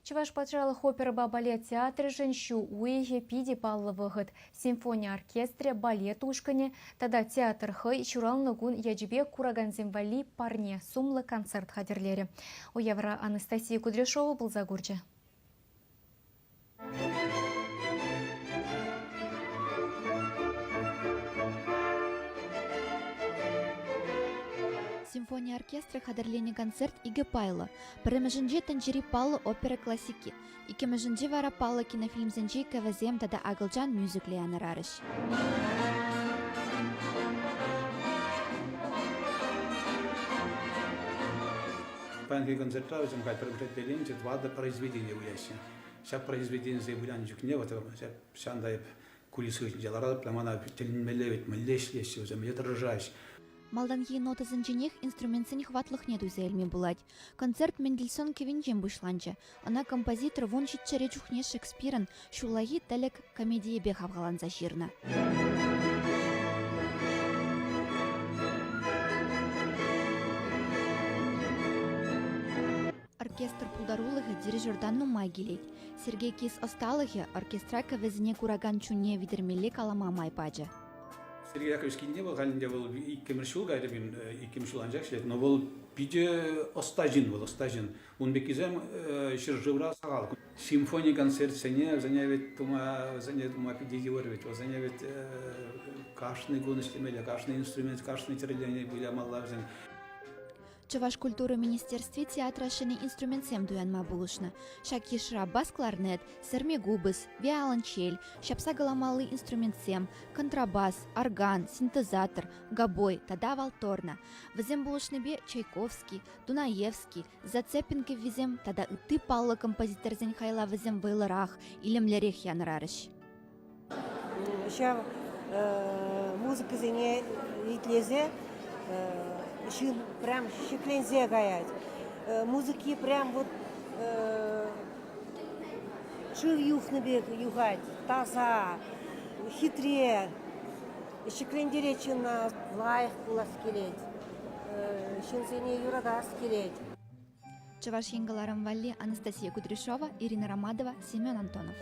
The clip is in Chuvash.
Чӑваш патшалӑх оперӑпа балет театрӗшӗн ҫу уйӑхӗ питӗ паллӑ вӑхӑт. Симфони оркестрӗ, балет ушкӑнӗ тата театр хӑй ҫуралнӑ кун ячӗпе куракансем валли парне сумлӑ концерт хатӗрлерӗ. Уявра Анастасия Кудряшова пулса курчӗ. Симфони оркестрӗ хатӗрленӗ концерт икӗ пайлӑ. Пӗрремӗшӗнче тӗнчери паллӑ опера классики, иккӗмӗшӗнче вара паллӑ кинофильмсенчи кӗвӗсем тата акӑлчан мюзиклӗ янӑрарӗҫ. Паянхи концертра вӗсем халь пӗр пӗлленчӗ тӑватӑ произведени выляҫҫӗ. Ҫак произведенисене вылянӑ чухне вот ҫавӑнта эп кулис хыҫӗнче ларатӑп та мана тӗлӗнмелле вӗт мӗнле ӗҫлеҫҫӗ вӗсем, мӗнле тӑрӑшаҫҫӗ. Малтанхи нотӑсенченех инструментсен хӑватлӑхне туйса илме пулать. Концерт Мендельсон кӗввинчен пуҫланчӗ. Ӑна композитор вун ҫиччӗре чухне Шекспирӑн «Ҫуллахи тӗлӗк» комедийӗпе хавхаланса ҫырнӑ. Оркестр пултарулӑхӗ дирижертан нумай килет. Сергей Кис ӑсталӑхӗ оркестра кӗвӗсене куракан чунне витӗрмелле калама май пачӗ. Сергей Яковлевич килне вӑл халь ӗнтӗ вӑл иккӗмӗш ҫул кайрӗ, иккӗмӗш ҫул анчах ӗҫлет, но вӑл питӗ ӑста ҫын вӑл, ӑста ҫын. Ун пеккисем ҫӗршывра сахал. Симфони концертсене вӗсене ведь тума, вӗсене тума питӗ йывӑр ведь. Вӗсене ведь кашни кун ӗҫлемелле, кашни инструмент, кашни тӗрлене вылямалла вӗсен. Чӑваш культура министерстви театра ҫӗнӗ инструментсем туянма пулӑшнӑ. Ҫак йышра бас-кларнет, сӗрме купӑс, виолончель, ҫапса каламалли инструментсем, контрабас, орган, синтезатор, гобой тата валторна. Вӗсем пулӑшнипе Чайковский, Дунаевский, Зацепин кӗввисем тата ытти паллӑ композиторсен хайлавӗсем вӑйлӑрах, илемлӗрех янӑрарӗҫ. Ҫав музыкӑсене итлесе ҫын прям ҫӗкленсе каять. Музыки прям вот шыв юхнӑ пек юхать, таса, хитре. Ҫӗклентерет ҫынна, лайӑх пулас килет, ҫынсене юратас килет. Чӑваш Ен кӑларӑм валли Анастасия Кудряшова, Ирина Ромадова, Семен Антонов.